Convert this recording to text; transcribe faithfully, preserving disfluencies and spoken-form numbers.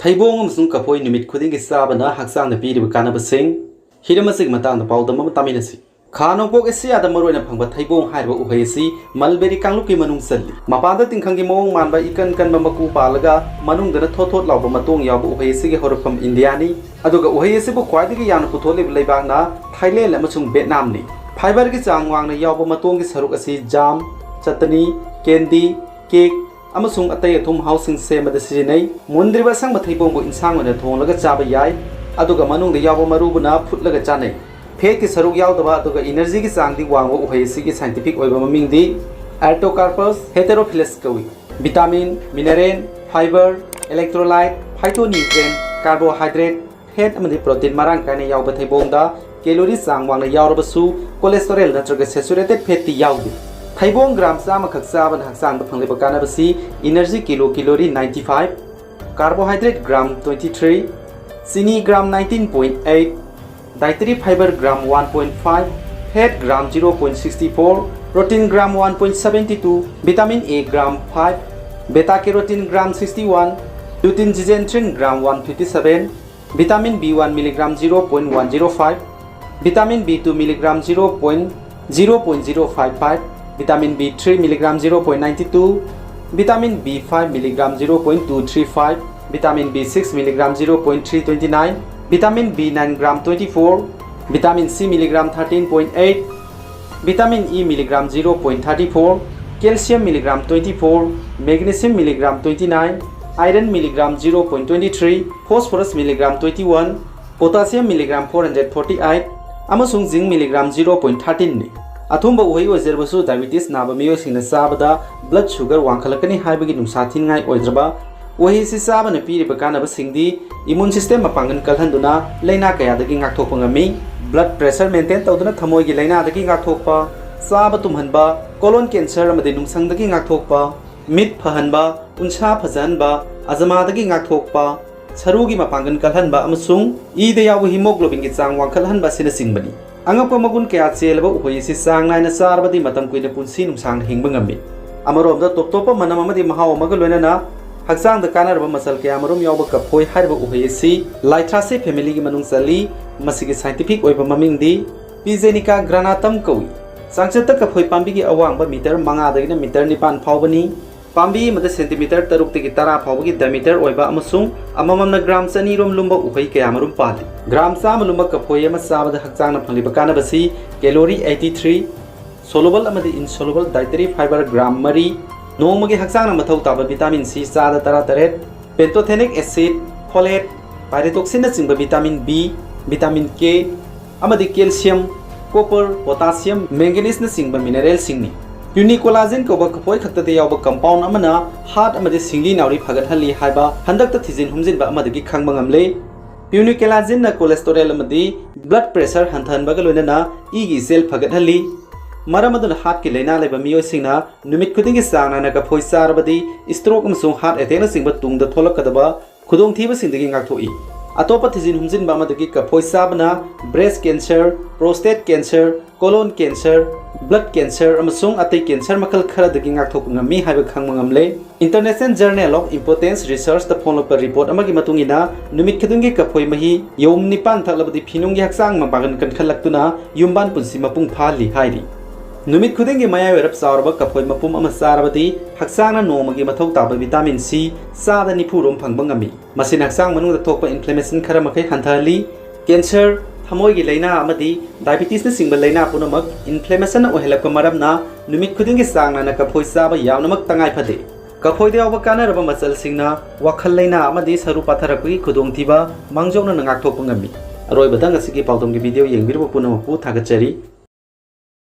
ꯊꯩꯕꯣꯡ ꯑꯃꯁꯨꯡ ꯀꯐꯣꯏ ꯅꯨꯃꯤꯠ ꯈꯨꯗꯤꯡꯒꯤ ꯆꯥꯕꯅ ꯍꯛꯆꯥꯡꯗ ꯄꯤꯔꯤꯕ ꯀꯥꯟꯅꯕꯁꯤꯡ, ꯍꯤꯔꯝ ꯑꯁꯤꯒꯤ ꯃꯇꯥꯡꯗ ꯄꯥꯎꯗꯝ ꯑꯃ ꯇꯥꯃꯤꯟꯅꯁꯤ꯫ ꯈꯥ ꯅꯣꯡꯄꯣꯛ ꯑꯦꯁꯤꯌꯥꯗ ꯃꯔꯨꯑꯣꯏꯅ ꯐꯪꯕ ꯊꯩꯕꯣꯡ ꯍꯥꯏꯔꯤꯕ ꯎꯍꯩ ꯑꯁꯤ ꯃꯜꯕꯦꯔꯤ ꯀꯥꯡꯂꯨꯞꯀꯤ ꯃꯅꯨꯡ ꯆꯜꯂꯤ꯫ ꯃꯄꯥꯟꯗ ꯇꯤꯡꯈꯪꯒꯤ ꯃꯑꯣꯡ ꯃꯥꯟꯕ ꯏꯀꯟ ꯀꯟꯕ ꯃꯀꯨ ꯄꯥꯜꯂꯒ ꯃꯅꯨꯡꯗꯅ ꯊꯣꯠ ꯊꯣꯠ ꯂꯥꯎꯕ ꯃꯇꯣꯡ ꯌꯥꯎꯕ ꯎꯍꯩ ꯑꯁꯤꯒꯤ ꯍꯧꯔꯛꯐꯝ ꯏꯟꯗꯤꯌꯥꯅꯤ꯫ ꯑꯗꯨꯒ ꯎꯍꯩ ꯑꯁꯤꯕꯨ ꯈ꯭ꯋꯥꯏꯗꯒꯤ ꯌꯥꯝꯅ ꯄꯨꯊꯣꯛꯂꯤꯕ ꯂꯩꯕꯥꯛꯅ ꯊꯥꯏꯂꯦꯟ ꯑꯃꯁꯨꯡ ꯚꯦꯠꯅꯥꯝꯅꯤ꯫ ꯐꯥꯏꯕꯔꯒꯤ ꯆꯥꯡ ꯋꯥꯡꯅ ꯌꯥꯎꯕ ꯃꯇꯣꯡꯒꯤ ꯁꯔꯨꯛ ꯑꯁꯤ ꯖꯥꯝ, ꯆꯠꯇꯅꯤ, ꯀꯦꯟꯗꯤ, ꯀꯦꯛ ꯑꯃꯁꯨꯡ ꯑꯇꯩ ꯑꯊꯨꯝ ꯍꯥꯎꯁꯤꯡ ꯁꯦꯝꯕꯗ ꯁꯤꯖꯤꯟꯅꯩ꯫ ꯃꯨꯟꯗ꯭ꯔꯤꯕ ꯑꯁꯪꯕ ꯊꯩꯕꯣꯡꯕꯨ ꯏꯟꯁꯥꯡ ꯑꯣꯏꯅ ꯊꯣꯡꯂꯒ ꯆꯥꯕ ꯌꯥꯏ, ꯑꯗꯨꯒ ꯃꯅꯨꯡꯗ ꯌꯥꯎꯕ ꯃꯔꯨꯕꯨꯅ ꯐꯨꯠꯂꯒ ꯆꯥꯅꯩ꯫ ꯐꯦꯠꯀꯤ ꯁꯔꯨꯛ ꯌꯥꯎꯗꯕ ꯑꯗꯨꯒ ꯏꯅꯔꯖꯤꯒꯤ ꯆꯥꯡꯗꯤ ꯋꯥꯡꯕ ꯎꯍꯩ ꯑꯁꯤꯒꯤ ꯁꯥꯏꯟꯇꯤꯐꯤꯛ ꯑꯣꯏꯕ ꯃꯃꯤꯡꯗꯤ Artocarpus heterophyllus ꯀꯧꯏ꯫ Vitamin, mineral, fibre, electrolyte, phytonutrient, carbohydrate, fat ꯑꯃꯗꯤ ꯄ꯭ꯔꯣꯇꯤꯟ ꯃꯔꯥꯡ ꯀꯥꯏꯅ ꯌꯥꯎꯕ ꯊꯩꯕꯣꯡꯗ ꯀꯦꯂꯣꯔꯤ ꯆꯥꯡ ꯋꯥꯡꯅ ꯌꯥꯎꯔꯕꯁꯨ ꯀꯣꯂꯦꯁꯇꯣꯔꯦꯜ ꯅꯠꯇ꯭ꯔꯒ ꯁꯦꯆꯨꯔꯦꯇꯦꯠ ꯐꯦꯠꯇꯤ ꯌꯥꯎꯗꯦ꯫ ꯊꯩꯕꯣꯡ ꯒ꯭ꯔꯥꯝ ꯆꯥꯝꯃꯈꯛ ꯆꯥꯕꯅ ꯍꯛꯆꯥꯡꯗ ꯐꯪꯂꯤꯕ ꯀꯥꯟꯅꯕꯁꯤ energy kilo calorie ninety five, carbohydrate gram twenty three, ꯆꯤꯅꯤ gram nineteen point eight, dietary fiber gram one point five, fat gram zero point sixty four, protein gram one point seventy two, vitamin A gram five, beta carotene gram sixty one, lutein zeaxanthin gram one fifty seven, vitamin B one milligram zero point one zero five, vitamin B two milligram zero point zero point zero five five, vitamin B three milligram zero point ninety two, vitamin B five milligram zero point two three five, vitamin B six milligram zero point three twenty nine, vitamin B nine gram twenty four, vitamin C milligram thirteen point eight, vitamin E milligram zero point thirty four, calcium milligram twenty four, magnesium milligram twenty nine, iron milligram zero point twenty three, phosphorus milligram twenty one, potassium milligram four hundred forty eight, ꯑꯃꯁꯨꯡ zinc milligram zero point thirteen ꯅꯤ꯫ ꯑꯊꯨꯝꯕ ꯎꯍꯩ ꯑꯣꯏꯖꯔꯕꯁꯨ diabetes ꯅꯥꯕ ꯃꯤꯑꯣꯏꯁꯤꯡꯅ ꯆꯥꯕꯗ blood sugar ꯋꯥꯡꯈꯠꯂꯛꯀꯅꯤ ꯍꯥꯏꯕꯒꯤ ꯅꯨꯡꯁꯥ ꯊꯤꯅꯤꯡꯉꯥꯏ ꯑꯣꯏꯗ꯭ꯔꯕ ꯎꯍꯩ ꯑꯁꯤ ꯆꯥꯕꯅ ꯄꯤꯔꯤꯕ ꯀꯥꯟꯅꯕꯁꯤꯡꯗꯤ immune system ꯃꯄꯥꯡꯒꯜ ꯀꯜꯍꯟꯗꯨꯅ ꯂꯥꯏꯅꯥ ꯀꯌꯥꯗꯒꯤ ꯉꯥꯛꯊꯣꯛꯄ ꯉꯝꯃꯤ꯫ Blood pressure maintain ꯇꯧꯗꯨꯅ ꯊꯃꯣꯏꯒꯤ ꯂꯥꯏꯅꯥꯗꯒꯤ ꯉꯥꯛꯊꯣꯛꯄ, ꯆꯥꯕ ꯇꯨꯝꯍꯟꯕ, colon cancer ꯑꯃꯗꯤ ꯅꯨꯡꯁꯪꯗꯒꯤ ꯉꯥꯛꯊꯣꯛꯄ, ꯃꯤꯠ ꯐꯍꯟꯕ, ꯎꯟꯁꯥ ꯐꯖꯍꯟꯕ, ꯑꯖꯃꯥꯗꯒꯤ ꯉꯥꯛꯊꯣꯛꯄ, ꯁꯔꯨꯒꯤ ꯃꯄꯥꯡꯒꯜ ꯀꯜꯍꯟꯕ ꯑꯃꯁꯨꯡ ꯏꯗ ꯌꯥꯎꯕ hemoglobinꯒꯤ ꯆꯥꯡ ꯋꯥꯡꯈꯠꯍꯟꯕ ꯑꯁꯤꯅꯆꯤꯡꯕꯅꯤ꯫ ꯑꯉꯛꯄ ꯃꯒꯨꯟ ꯀꯌꯥ ꯆꯦꯜꯂꯕ ꯎꯍꯩ ꯑꯁꯤ ꯆꯥꯡ ꯅꯥꯏꯅ ꯆꯥꯔꯕꯗꯤ ꯃꯇꯝ ꯀꯨꯏꯅ ꯄꯨꯟꯁꯤ ꯅꯨꯡꯁꯥꯡꯅ ꯍꯤꯡꯕ ꯉꯝꯃꯤ꯫ ꯑꯃꯔꯣꯝꯗ ꯇꯣꯞ ꯇꯣꯞꯄ ꯃꯅꯝ ꯑꯃꯗꯤ ꯃꯍꯥꯎ ꯑꯃꯒ ꯂꯣꯏꯅꯅ ꯍꯛꯆꯥꯡꯗ ꯀꯥꯟꯅꯔꯕ ꯃꯆꯜ ꯀꯌꯥꯃꯔꯨꯝ ꯌꯥꯎꯕ ꯀꯐꯣꯏ ꯍꯥꯏꯔꯤꯕ ꯎꯍꯩ ꯑꯁꯤ Lythraceae family ꯒꯤ ꯃꯅꯨꯡ ꯆꯜꯂꯤ꯫ ꯃꯁꯤꯒꯤ scientific ꯑꯣꯏꯕ ꯃꯃꯤꯡꯗꯤ P. janica granatum ꯀꯧꯏ꯫ ꯆꯥꯡꯆꯠꯇ ꯀꯐꯣꯏ ꯄꯥꯝꯕꯤꯒꯤ ꯑꯋꯥꯡꯕ ꯃꯤꯇꯔ ꯃꯉꯥꯗꯒꯤꯅ ꯃꯤꯇꯔ ꯅꯤꯄꯥꯟ ꯐꯥꯎꯕꯅꯤ꯫ ꯄꯥꯝꯕꯤ ꯑꯃꯗ ꯁꯦꯟꯇꯤꯃꯤꯇꯔ ꯇꯔꯨꯛꯇꯒꯤ ꯇꯔꯥ ꯐꯥꯎꯕꯒꯤ diameter ꯑꯣꯏꯕ ꯑꯃꯁꯨꯡ ꯑꯃꯃꯝꯅ gram ꯆꯅꯤ ꯔꯣꯝ ꯂꯨꯝꯕ ꯎꯍꯩ ꯀꯌꯥꯃꯔꯨꯝ ꯄꯥꯜꯂꯤ꯫ Gram ꯆꯥꯝꯃ ꯂꯨꯝꯕ ꯀꯐꯣꯏ ꯑꯃ ꯆꯥꯕꯗ ꯍꯛꯆꯥꯡꯅ ꯐꯪꯂꯤꯕ ꯀꯥꯟꯅꯕꯁꯤ calorie eighty three, soluble ꯑꯃꯗꯤ insoluble dietary fiber gram ꯃꯔꯤ, ꯅꯣꯡꯃꯒꯤ ꯍꯛꯆꯥꯡꯅ ꯃꯊꯧ ꯇꯥꯕ vitamin C ꯆꯥꯗ ꯇꯔꯥ ꯇꯔꯦꯠ, pantothenic acid, folate, pyridoxine ꯅꯆꯤꯡꯕ vitamin B, vitamin K, ꯑꯃꯗꯤ calcium, copper, potassium, manganese ꯅꯆꯤꯡꯕ mineral ꯁꯤꯡꯅꯤ꯫ Punicolagen ꯀꯧꯕ ꯀꯐꯣꯏ ꯈꯛꯇꯗ ꯌꯥꯎꯕ compound ꯑꯃꯅ heart ꯑꯃꯗꯤ ꯁꯤꯡꯂꯤ ꯅꯥꯎꯔꯤ ꯐꯒꯠꯍꯜꯂꯤ ꯍꯥꯏꯕ ꯍꯟꯗꯛꯇ ꯊꯤꯖꯤꯟ ꯍꯨꯝꯖꯤꯟꯕ ꯑꯃꯗꯒꯤ ꯈꯪꯕ ꯉꯝꯂꯦ꯫ Punicolagen ꯅ cholesterol ꯑꯃꯗꯤ blood pressure ꯍꯟꯊꯍꯟꯕꯒ ꯂꯣꯏꯅꯅ ꯏꯒꯤ ꯏꯆꯦꯜ ꯐꯒꯠꯍꯜꯂꯤ꯫ ꯃꯔꯝ ꯑꯗꯨꯅ heart ꯀꯤ ꯂꯥꯏꯅꯥ ꯂꯩꯕ ꯃꯤꯑꯣꯏꯁꯤꯡꯅ ꯅꯨꯃꯤꯠ ꯈꯨꯗꯤꯡꯒꯤ ꯆꯥꯡ ꯅꯥꯏꯅ ꯀꯐꯣꯏ ꯆꯥꯔꯕꯗꯤ stroke ꯑꯃꯁꯨꯡ heart attack ꯅꯆꯤꯡꯕ ꯇꯨꯡꯗ ꯊꯣꯛꯂꯛꯀꯗꯕ ꯈꯨꯗꯣꯡꯊꯤꯕꯁꯤꯡꯗꯒꯤ ꯉꯥꯛꯊꯣꯛꯏ꯫ ꯑꯇꯣꯞꯄ ꯊꯤꯖꯤꯟ ꯍꯨꯝꯖꯤꯟꯕ ꯑꯃꯗꯒꯤ ꯀꯐꯣꯏ ꯆꯥꯕꯅ breast cancer, prostate cancer, colon cancer, blood cancer ꯑꯃꯁꯨꯡ ꯑꯇꯩ cancer ꯃꯈꯜ ꯈꯔꯗꯒꯤ ꯉꯥꯛꯊꯣꯛꯄ ꯉꯝꯃꯤ ꯍꯥꯏꯕ ꯈꯪꯕ ꯉꯝꯂꯦ꯫ International Journal of Importance Research ꯇ ꯐꯣꯡꯂꯛꯄ report ꯑꯃꯒꯤ ꯃꯇꯨꯡ ꯏꯟꯅ, ꯅꯨꯃꯤꯠ ꯈꯨꯗꯤꯡꯒꯤ ꯀꯐꯣꯏ ꯃꯍꯤ ꯌꯦꯔꯨꯝ ꯅꯤꯄꯥꯟ ꯊꯛꯂꯕꯗꯤ ꯐꯤꯅꯨꯡꯒꯤ ꯍꯛꯆꯥꯡ ꯃꯄꯥꯡꯒꯜ ꯀꯟꯈꯠꯂꯛꯇꯨꯅ ꯌꯨꯝꯕꯥꯟ ꯄꯨꯟꯁꯤ ꯃꯄꯨꯡ ꯐꯥꯍꯜꯂꯤ ꯍꯥꯏꯔꯤ꯫ ꯅꯨꯃꯤꯠ ꯈꯨꯗꯤꯡꯒꯤ ꯃꯌꯥꯏ ꯑꯣꯏꯔꯞ ꯆꯥꯎꯔꯕ ꯀꯐꯣꯏ ꯃꯄꯨꯝ ꯑꯃ ꯆꯥꯔꯕꯗꯤ ꯍꯛꯆꯥꯡꯅ ꯅꯣꯡꯃꯒꯤ ꯃꯊꯧ ꯇꯥꯕ vitamin C ꯆꯥꯗ ꯅꯤꯐꯨ ꯔꯣꯝ ꯐꯪꯕ ꯉꯝꯃꯤ꯫ ꯃꯁꯤꯅ ꯍꯛꯆꯥꯡ ꯃꯅꯨꯡꯗ ꯊꯣꯛꯄ inflammation ꯈꯔ ꯃꯈꯩ ꯍꯟꯊꯍꯜꯂꯤ꯫ Cancer, ꯊꯃꯣꯏꯒꯤ ꯂꯥꯏꯅꯥ ꯑꯃꯗꯤ diabetes ꯅꯆꯤꯡꯕ ꯂꯥꯏꯅꯥ ꯄꯨꯝꯅꯃꯛ inflammation ꯅ ꯑꯣꯏꯍꯜꯂꯛꯄ ꯃꯔꯝꯅ ꯅꯨꯃꯤꯠ ꯈꯨꯗꯤꯡꯒꯤ ꯆꯥꯡ ꯅꯥꯏꯅ ꯀꯐꯣꯏ ꯆꯥꯕ ꯌꯥꯝꯅꯃꯛ ꯇꯉꯥꯏ ꯐꯗꯦ꯫ ꯀꯐꯣꯏꯗ ꯌꯥꯎꯕ ꯀꯥꯟꯅꯔꯕ ꯃꯆꯜꯁꯤꯡꯅ ꯋꯥꯈꯜ ꯂꯥꯏꯅꯥ ꯑꯃꯗꯤ ꯁꯔꯨ ꯄꯥꯊꯔꯛꯄꯒꯤ ꯈꯨꯗꯣꯡꯊꯤꯕ ꯃꯥꯡꯖꯧꯅꯅ ꯉꯥꯛꯊꯣꯛꯄ ꯉꯝꯃꯤ꯫ ꯑꯔꯣꯏꯕꯗ ꯉꯁꯤꯒꯤ ꯄꯥꯎꯗꯝꯒꯤ video ꯌꯦꯡꯕꯤꯔꯤꯕ ꯄꯨꯝꯅꯃꯛꯄꯨ ꯊꯥꯒꯠꯆꯔꯤ꯫